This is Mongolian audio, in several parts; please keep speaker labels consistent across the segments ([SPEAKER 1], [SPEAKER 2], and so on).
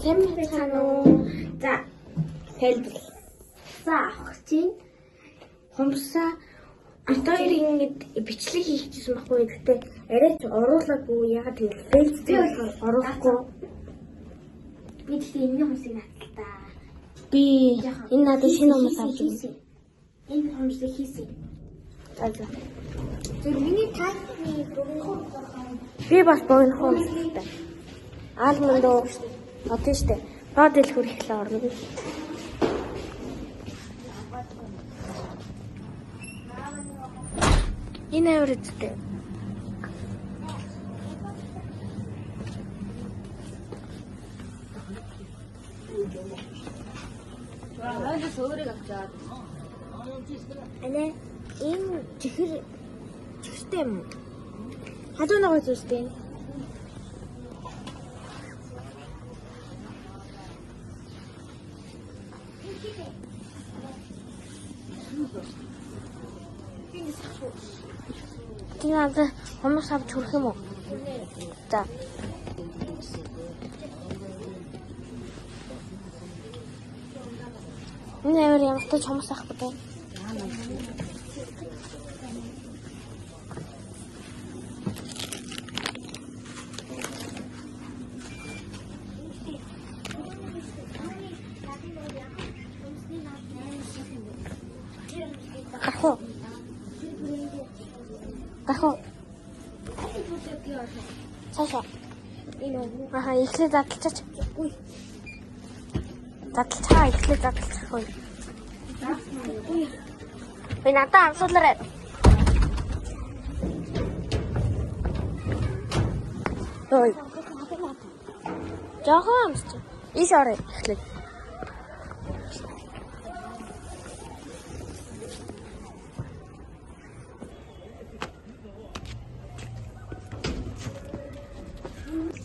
[SPEAKER 1] Сайн байцгаана уу? За,
[SPEAKER 2] Тайлбар.
[SPEAKER 1] за авах чинь хумсаа бид хоёр ингэж бичлэг хийх гэсэн байхгүй. Гэхдээ арай ч оруулаагүй. Ягаад гэвэл фэйстэй болохоор оруулахгүй.
[SPEAKER 2] Би тэгэхээр энэний хумсыг натлаа.
[SPEAKER 1] Би энэ надад шинэ хумс авч ирсэн.
[SPEAKER 2] Энэ хумсыг хийсэн.
[SPEAKER 1] За за.
[SPEAKER 2] Зөв миний тайлбарны богино хумс.
[SPEAKER 1] Би бас богино хумстай. Алмонд уу? Одоо штэ. Баа дэлгүүр эхлээ орно. Энэ амар үстэй. Алээ энэ чихэр чихэртэй юм уу? Халуун ногоо зүстэй. Чи надад хумс авч хүрэх юм уу? За. Энэ амар ямартай ч хумс авахгүй дээ. Гарах уу? Гарах уу? Цаашаа. Аха, эхлээ задлчаач. Задлчаа, эхлээ задлчих үе. Би надад амсуулаарай. Ой. Жохон амсч. Иш орё эхлээ.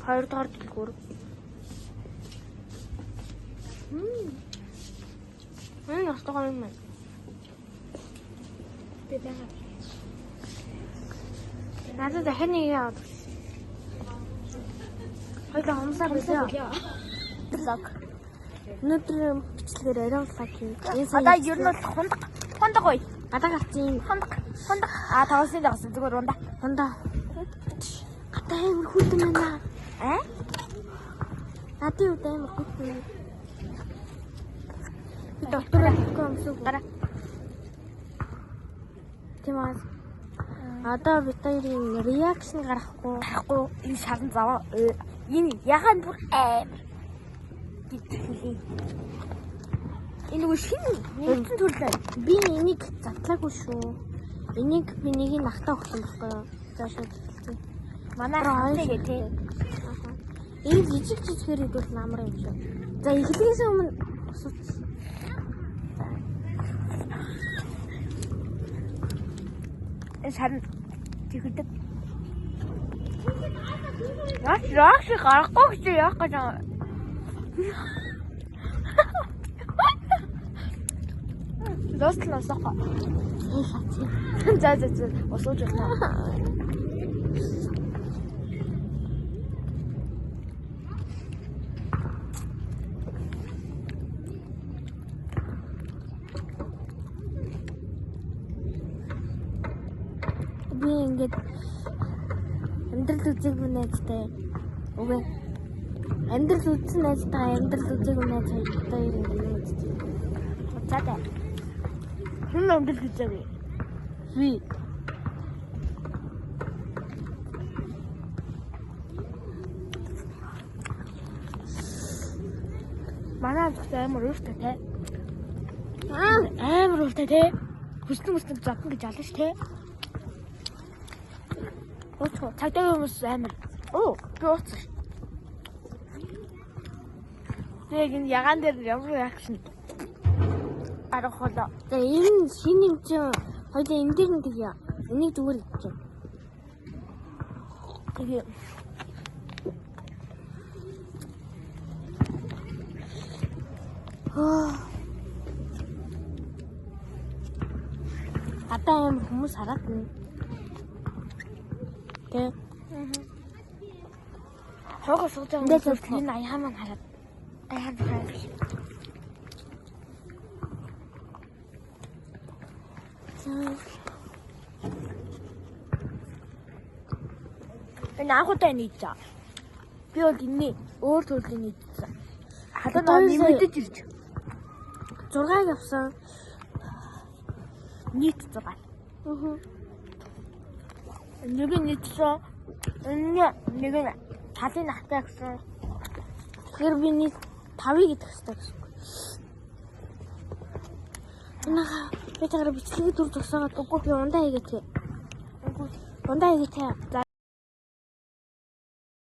[SPEAKER 1] Хоёрдугаар дэлгүүр. Энэ ястаа юм байна.
[SPEAKER 2] Би байгаа.
[SPEAKER 1] Надад дахин нэг яваад. Хоёлаа хумсаа билээ. Влог. Өнөөдөр бичлэгээр оройн влог хий. Энэ сая
[SPEAKER 2] Одоо ер нь бол хундаг. Хундаг ой.
[SPEAKER 1] гадаа гарсан юм.
[SPEAKER 2] Хундаг. Хундаг. А тавсны дагсан зүгээр ундаа.
[SPEAKER 1] Хундаа. Гадаа амар хүйтэн байна.
[SPEAKER 2] Аа?
[SPEAKER 1] Надын хувьд амар хүйтэн. Би доктор гэхгүй юмсуу.
[SPEAKER 2] Гараа.
[SPEAKER 1] Тийм аа. Одоо бид хоёрын реакшн гаргахгүй.
[SPEAKER 2] Гарахгүй энэ шаран заваа. Энэ ягаан бүр амар гэж хэлье. Энэ нөгөө шинэ нэгдсэн төрлөө.
[SPEAKER 1] Би энийг задлаагүй шүү. Энийг би нэг нь ахтаа өгсөн байхгүй юу? За шууд хэлчихье.
[SPEAKER 2] Манай хамтаа тий.
[SPEAKER 1] Аха. Энэ жижиг жижигээр идвэл намар юм шүү. За эхлэхээс өмнө усууц.
[SPEAKER 2] Энэ шаран чихэрдэг. Яаш яаш гарахгүй гэж яах гэж байгаа. Лост лосоко. За за за усууж байна.
[SPEAKER 1] Би ингээд амьдрал үзээгүй найзтай. Үгүй. Амьдрал үзсэн найзтайгаа амьдрал үзээгүй найз хоёртой ингээд юм үздэг.
[SPEAKER 2] За за. Хэн амьдрал үзээгүй?
[SPEAKER 1] Би.
[SPEAKER 2] Манай амттай амар ууртай те. Амар ууртай те. Хүснэн хүснэн зодно гэж ална ш те. Ууцгүй. Цагдаагийн хүмүүс амар. Оо, би ууцсан ш. Тэг энэ ягаан дээр ямар реакшн гаргах болоо.
[SPEAKER 1] За энэ шинэ юм чинь хоёлаа энэ дээр нь тэгье. Энийг зүгээр идчих.
[SPEAKER 2] Тэгээ
[SPEAKER 1] Одоо амар хүмүүс хараад байна. Тэ.
[SPEAKER 2] Хойгоо сууж байгаа
[SPEAKER 1] Ингээд
[SPEAKER 2] хүмүүс энэ аяхаа маань хараад. Гайхамшиг. Энэ анх удаа нийцсэн. Би бол энэний өөр төрлийн нийцсэн. Халуун нэмэгдэж ирж.
[SPEAKER 1] 6-ыг авсан.
[SPEAKER 2] Нийт 6.
[SPEAKER 1] Аа.
[SPEAKER 2] Нэг нь нийцсэн. Энэ нэг нь талын ахтай гэсэн.
[SPEAKER 1] Тэгэхээр би нийт 5-ыг идэх хэрэгтэй гэсэн үг. Энэха би тагаар бичлэгийг дүр зогсоогоод үгүй би ундаа хийгээ тий.
[SPEAKER 2] Үгүй.
[SPEAKER 1] Ундаа хийгээ тий.
[SPEAKER 2] За.